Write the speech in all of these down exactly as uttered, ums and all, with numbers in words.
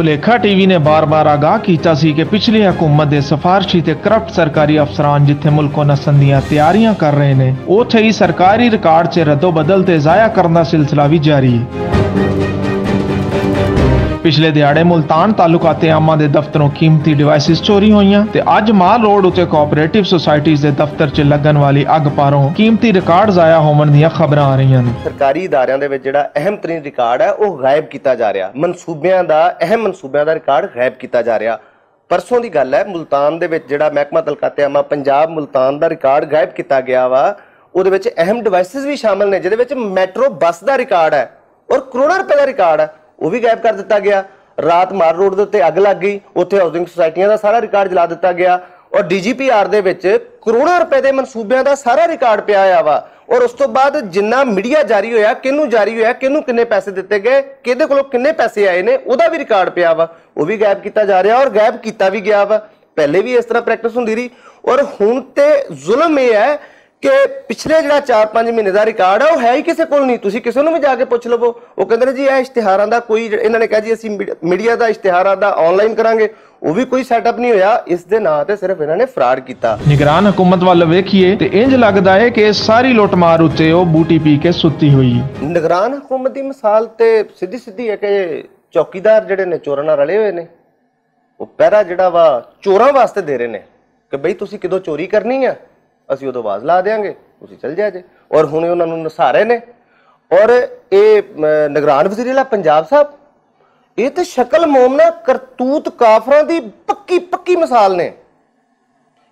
لیکھا ٹی وی نے بار بار آگاہ کیتا سی کہ پچھلی حکومت دے سفارشی تے کرپٹ سرکاری افسران جتھے ملکوں نسن دیاں تیاریاں کر رہے نے، اوتھے ہی سرکاری ریکارڈ چ ردو بدل تے ضائع کرن دا سلسلہ وی جاری ہے۔ پچھلے دیہاڑے ملتان تعلقات عامہ دے دفتروں قیمتی ڈیوائسز چوری ہوئیاں تے اج مال روڈ اتے کوآپریٹو سوسائٹیز دے دفتر چ لگن والی اگ پاروں قیمتی ریکارڈ ضائع ہوون دیاں خبراں آ رہیاں نے۔ سرکاری اداریاں دے وچ جڑا اہم ترین ریکارڈ ہے، او غائب کیتا جا رہیا۔ منصوبیاں دا، اہم منصوبیاں دا ریکارڈ غائب کیتا جا رہیا۔ پرسوں دی گل ہے، ملتان دے وچ جڑا محکمہ تلقات عامہ پنجاب ملتان دا ریکارڈ غائب کیتا گیا وا، اودے وچ اہم ڈیوائسز وی شامل نے، جدے وچ میٹرو بس دا ریکارڈ ہے اور کروڑاں روپے دا ریکارڈ ہے، وہ بھی غائب کر دتا گیا۔ رات مار روڈ دے اتے اگ لگ گئی، اوتھے ہاؤسنگ سوسائٹیاں دا سارا ریکارڈ جلا دتا گیا۔ اور ڈی جی پی آر دے وچ کروڑاں روپے دے منصوبیاں دا سارا ریکارڈ پیا ہویا وا۔ اور اس تو بعد جنہ میڈیا جاری ہویا، کینوں جاری ہویا، کینوں کنے پیسے دتے گئے، کیدے کولوں کنے پیسے آئے نے، اودا وی ریکارڈ پیا وا۔ وہ بھی غائب کیتا جا رہیا اور غائب کیتا بھی گیا وا۔ پہلے بھی اس طرح پریکٹس ہوندی رہی۔ اور ہن تے ظلم یہ ہے کہ پچھلے جڑا چار پنج مہینے دا ریکارڈ ہے، وہ ہے ہی کسے کول نہیں۔ تسی کسے نوں بھی جا کے پوچھ لوو، وہ کہندے نے، "جی، یہ اشتہاراں دا کوئی"، انہاں نے کہا، "جی، اسی میڈ-، میڈیا دا اشتہاراں دا آن لائن کرانگے۔" وہ بھی کوئی سیٹ اپ نہیں ہویا۔ اس دے ناں تے صرف انہاں نے فراڈ کیتا۔ نگران حکومت ول ویکھیے تے انج لگدا ہے کہ اس ساری لوٹ مار اتے او بوٹی پی کے ستی ہوئی۔ نگران حکومت دی مثال تے سیدھی سیدھی ہے کہ چوکیدار جڑے نے چوراں نال رلے ہوئے نے، وہ پہرا جڑا وا چوراں واسطے دے رہے نے کہ بھئی تسی کدوں چوری کرنی ہے، اسی ادوں آواز لا دیاں گے، تسی چل جایا جے۔ اور ہن انہاں نوں نسارے نے۔ اور اے، م، نگران وزیر اعلیٰ پنجاب صاحب، اے تے شکل مومنا کرتوت کافراں دی پکی پکی مثال نے۔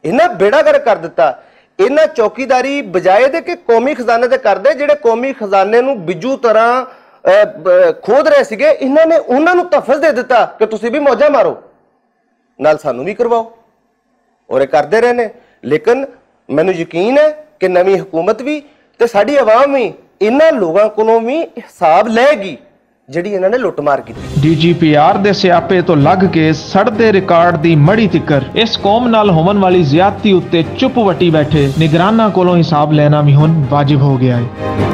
انہاں بیڑا گرک کر دتا۔ انہاں چوکیداری بجائے دے کہ قومی خزانے تے کر دے، جڑے قومی خزانے نوں بجو طرح، اے، ب-، کھود رہے سیگے، انہاں نے انہاں نوں تحفظ دے دتا کہ تسی بھی موجاں مارو، نال سانوں بھی کرواؤ۔ اور یہ کردے رہنے۔ لیکن مینوں یقین ہے کہ نویں حکومت بھی تے ساڈی عوام بھی انہاں لوگاں کولوں بھی حساب لے گی، جڑی انہاں نے لٹ مار کیتی۔ ڈی جی پی آر دے سیاپے تو لگ کے سڑدے ریکارڈ دی مڑی تکر اس قوم نال ہوون والی زیادتی اُتے چپ وٹی بیٹھے نگراناں کولوں حساب لینا بھی ہن واجب ہو گیا ہے۔